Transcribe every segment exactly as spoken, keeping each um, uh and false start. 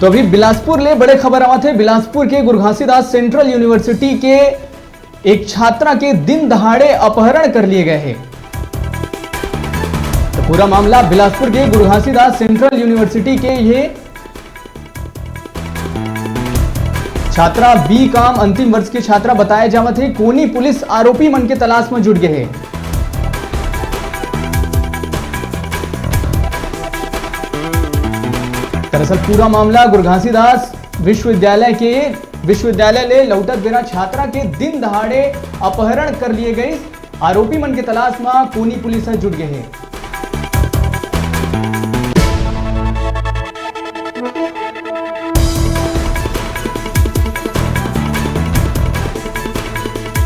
तो अभी बिलासपुर ले बड़े खबर आवत हे। बिलासपुर के गुरु घासीदास सेंट्रल यूनिवर्सिटी के एक छात्रा के दिन दहाड़े अपहरण कर लिए गए हे। तो पूरा मामला बिलासपुर के गुरु घासीदास सेंट्रल यूनिवर्सिटी के ये छात्रा, बी कॉम अंतिम वर्ष की छात्रा बताए जावत हे, कोनी पुलिस आरोपी मन के तलाश में जुट गए हे। दरअसल पूरा मामला गुरु घासीदास विश्वविद्यालय के, विश्वविद्यालय ले लौटत बेरा छात्रा के दिन दहाड़े अपहरण कर लिए गए। आरोपी मन के तलाश में कोनी पुलिस ह जुट गए हे।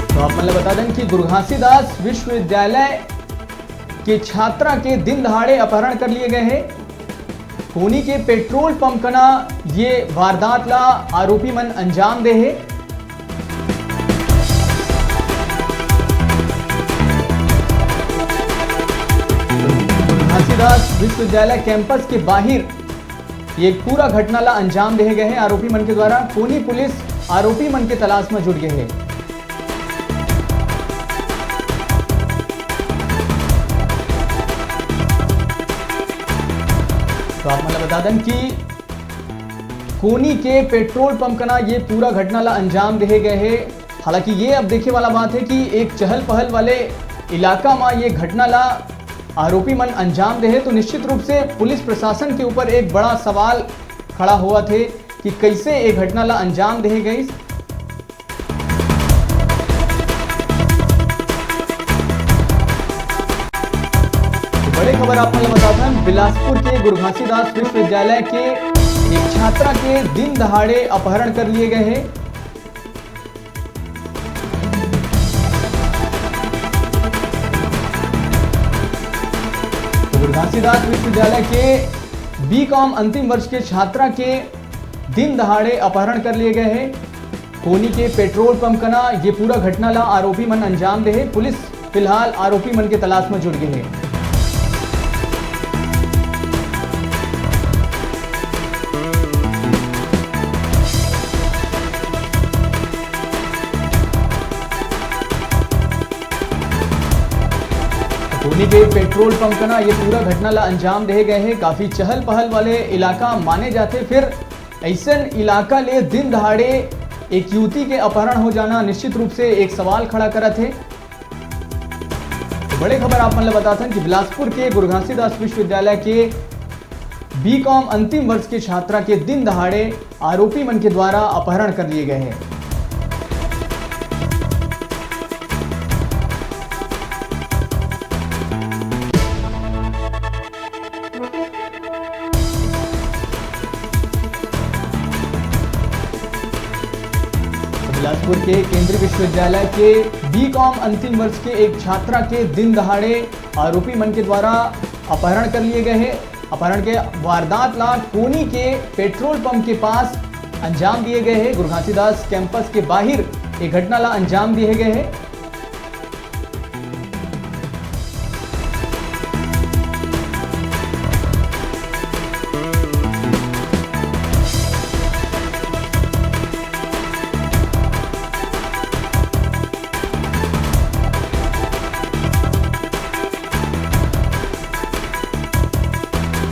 तो आप मन ल बता दें कि गुरु घासीदास विश्वविद्यालय के छात्रा के दिन दहाड़े अपहरण कर लिए गए हे। कोनी के पेट्रोल पंप कना ये वारदात ला आरोपी मन अंजाम दे हे। घासीदास विश्वविद्यालय कैंपस के बाहिर ये पूरा घटना ला अंजाम देहे गए हे आरोपी मन के द्वारा। कोनी पुलिस आरोपी मन के तलाश में जुट गए हे। तो आप मन ल बता दें कि कोनी के पेट्रोल पंप कना ये पूरा घटना ला अंजाम देहे गए हे। हालांकि ये अब देखे वाला बात हे कि एक चहल पहल वाले इलाका में ये घटना ला आरोपी मन अंजाम देहे, तो निश्चित रूप से पुलिस प्रशासन के ऊपर एक बड़ा सवाल खड़ा होवत हे कि कैसे ये घटना ला अंजाम देहे गइस। तो बड़े खबर आप मन ल बताथन, बिलासपुर के गुरु घासीदास विश्वविद्यालय के एक छात्रा के दिन दहाड़े अपहरण कर लिए गए हे। तो गुरु घासीदास विश्वविद्यालय के बी कॉम अंतिम वर्ष के छात्रा के दिन दहाड़े अपहरण कर लिए गए हे। कोनी के पेट्रोल पंप कना ये पूरा घटना ला आरोपी मन अंजाम देहे। पुलिस फिलहाल आरोपी मन के तलाश में जुट गई हे। कोनी के पेट्रोल पंप कना ये पूरा घटना ला अंजाम देहे गए हे। काफी चहल पहल वाले इलाका माने जाथे, फिर ऐसन इलाका ले दिन दहाड़े एक युवती के अपहरण हो जाना निश्चित रूप से एक सवाल खड़ा करत हे। तो बड़े खबर आप मन ल बताथन कि बिलासपुर के गुरु घासीदास विश्वविद्यालय के बी कॉम अंतिम वर्ष के छात्रा के दिन दहाड़े आरोपी मन के द्वारा अपहरण कर लिए गए हे। बिलासपुर के केंद्रीय विश्वविद्यालय के बी कॉम अंतिम वर्ष के एक छात्रा के दिन दहाड़े आरोपी मन के द्वारा अपहरण कर लिए गए हे। अपहरण के वारदात ला कोनी के पेट्रोल पंप के पास अंजाम दिए गए हे। गुरु घासीदास कैंपस के बाहिर ये घटना ला अंजाम दिए गए हे।